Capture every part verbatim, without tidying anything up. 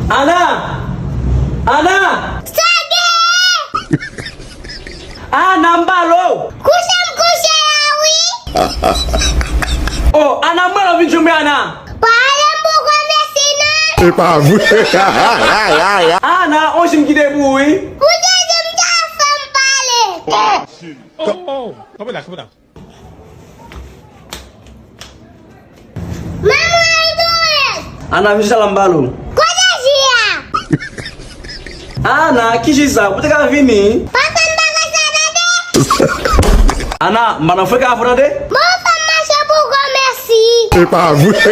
Ana! Ana! Sa gen? Ana, m pale w! Kouche m kouche la, wi! Oh, Ana, m pale w vin jwenn mwen, Ana! Pale m poko mèsi, non! E pa vre! Ana, on jim ki te pou ou, wi! Ou te di m ta fè m pale! Oh! Kanpe la, kanpe la. Manman, li tou rèd. Ana, vin chita la, m pale w. Kote ji a? Ana, ki ji sa? Ou te ka vini. Papa, m pa fè sa, tande. Ana, m pa nan freka avè w, tande. Bon, fè m mache pou gwo mèsi. E pa vre.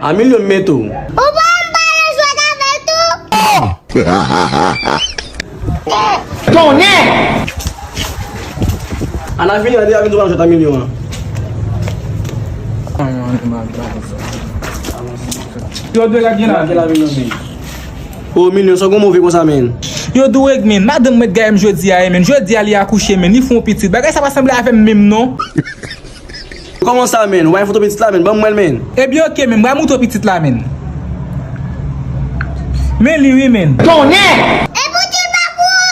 A milyon m mete w. Ou pa m pale jwèt avè l tou? Tonnè! Ana vini, Ana deja vin sou jwèt a milyon an. Yo dwe gad gen la. O milyon, sa w gon move konsa, menn? Yo dwe, menn. Madanm mwen t gaye m jodi a, menn. Jodi a, li akouche, menn. Li fè yon pitit. Bagay sa pa sanble avè m menm, non. Kòman sa, menn? Ou pa gen foto pitit la, menn? Ban mwen l, menn. Ebyen, oke, menn. M pral montre w pitit la, menn. Men li, wi, menn. Tonnè! E pou di l pa pou ou?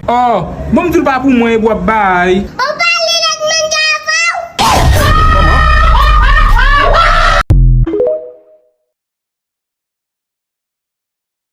Oh, bon, m di l pa pou mwen, epi w ap bay. Ou